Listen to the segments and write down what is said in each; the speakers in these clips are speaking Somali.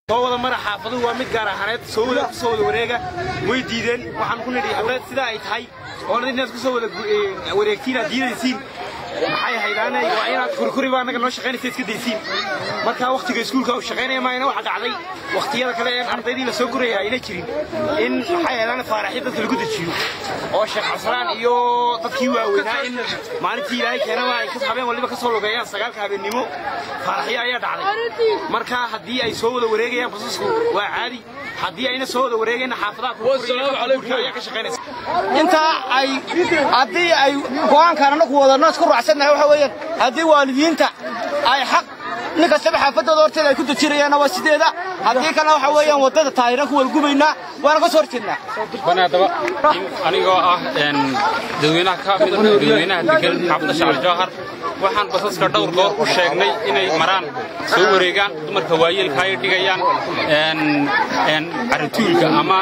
Soo wada mara xaafaduhu, waa mid gaar ahaaneed, soo wada ku soo wada wareega. Way diideen. Waxaan ku nidhi, haddaad sidaa ay tahay oo inaad ku soo wada wareegtiin aad diidaysiin, maxay haydaanay? Waa inaad kurkuri baa annaga noo shaqaynaysa iska daysiin. Marka wakhtiga iskuulka uu shaqaynaya maayna, waxa dhacday wakhtiyada kale een ardaydii la soo guraya ayna jirin in, maxay haydaane, faaraxyo dadka lagu dejiyo oo Sheekh Cabdisalaan iyo dadkii waaweynaa in maalintii Ilaahay keenaba ay habeen waliba ka soo lugeeyaan 9-ka habeennimo. Faaraxyo ayaa dhacday. Marka haddii ay soo wada wareegayaan basasku waa caadi, haddii ayna soo wada wareegayna xaafadaha kurkuri ayaa ka shaqaynaysa. Intaa ay haddii ay go'aankaan annagu wadano isku raacsannahay, waxa weeyaan haddii waalidiinta ay xaq nin kastaba xaafadooda horteeda ay ku dejinayaanna waa sideeda, haddii kalena waxa weeyaan waddada taayiraan ku walgubaynaa, waana ka soo horjeednaa. Bani haddaba anigoo ah dadweynaha ka mid dadweynaha degan xaafadda Shacab Jawhar, waxaan basaska dhowr goor u sheegnay inay maraan soo wareegaan dumarka waayeelka ay dhigayaan carrituulka ama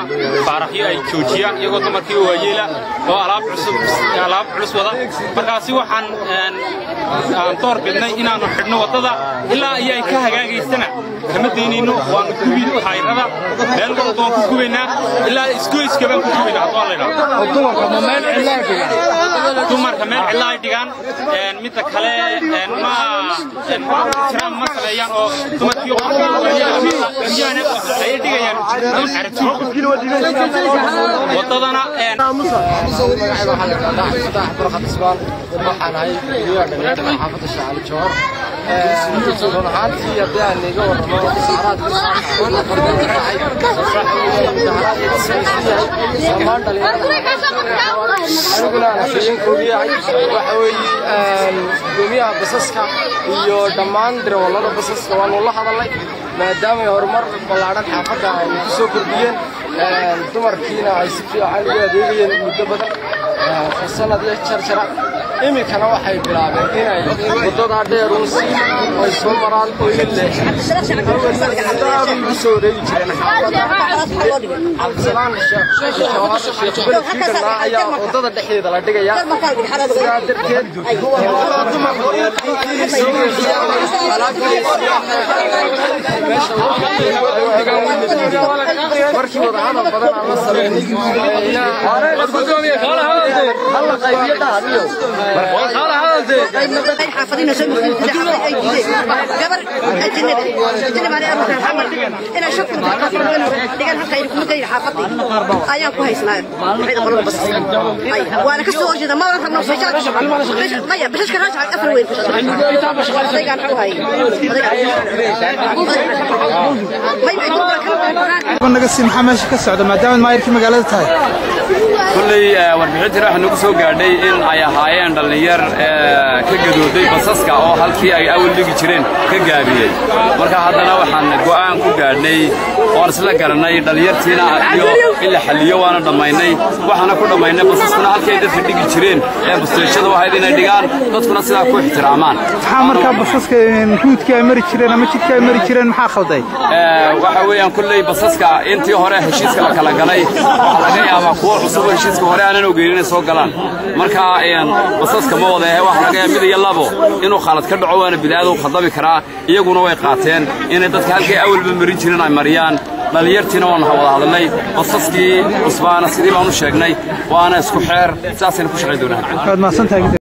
faaraxyo ay joojiyaan iyagoo dumarkii waayeela oo alaab cusub, alaab culus wada. Markaasi waxaan aan door bidnay inaannu xidhno waddada ilaa iyo ay ka hagaagaysana kama daynayno. Waannu gubi taayirada, meel walba waan ku gubaynaa, ilaa isgoyska baan ku gubaynaa. Hadduu la idhaahdo dumarka meel cidla ay dhigaan, midda kale ma ixtiraam ma sameeyaan oo dumarkii guryahan ayay dhigayaan caratuulka waddadana. Waxaan ahay guryaha dhalinyarada xaafadda Shacali Jawhar. Run ahaantii haddii aan iga warramo mudaaharaadka dhacay, dhammaan dhalinyarada, aniguna aan afhayeenkoodu yahay, waxa weeye gudoomiyaha basaska iyo dhammaan darawallada basaska waanu la hadalnay, maadaamay horumar ballaadhan xaafadda ay ku soo kordhiyeen, dumarkiina ay si fiican ugu adeegayeen muddo badan sanad iyo jarjara. Iminkana waxay bilaabeen inay waddadaa dheeruun si ay soo maraan oo ina leexin ugu soo wareegi jireen xaafadda Cabdisalaan Sheekh Jawhar Sheekh Beledkii ayaa waddada dhexdeeda la dhigayaa. Sidaa darteed markii wadahadal badan aan la sameynay, halla qaybiyo dhahaniyo. Xaafadina soo ay diideen gabar ajnabi ajnabi aan arkaa xamal ina shukr dhigan halka ay kuma geyn xaafadii ayaan ku haysnaa. Waxay qolada bas ay waana ka soo horjeeda, ma rabno bishaad maya bishka raajac afar weyn odaygaan ku hay naga sii. Maxaa meesha ka socda maadaama maayirkii magaalada tahay? Kulley warbixintii waxaa nagu soo gaadhay in ay ahaayeen dhallinyar ka gadooday basaska oo halkii ay awal dhigi jireen ka gaabiyey. Marka haddana waxaan go'aan ku gaadhnay oon isla garannay dhallinyartiina iyo in la xalliyo, waana dhammaynay. Waxaana ku dhammaynay basaskuna halkii ay dadka dhigi jireen ee busteeshada ahayd inay dhigaan, dadkuna sidaa ku ixtiraamaan. Maxaa markaa basaska ruudkii ay mari jireen ama jidkii ay mari jireen maxaa khalday? Waxa weeyaan kulley basaska intii hore heshiiska la kala galay, waxaa laga yaabaa kuwo cusub oo heshiiska hore aanan ogeyn inay soo galaan. Marka basaska ma wada ehe, waxa laga yaaba mid iyo labo inuu khalad ka dhaco, waana bini'aadam u khaldami karaa. Iyaguna way qaateen inay dadka halkay awalba marin jireen ay mariyaan. Dhallinyartiina waanu wada hadalnay, basaskii cusbaana sidii baanu sheegnay, waana isku xeer, sidaasaynu ku shaqayn doonaa. Waad mahadsantahay.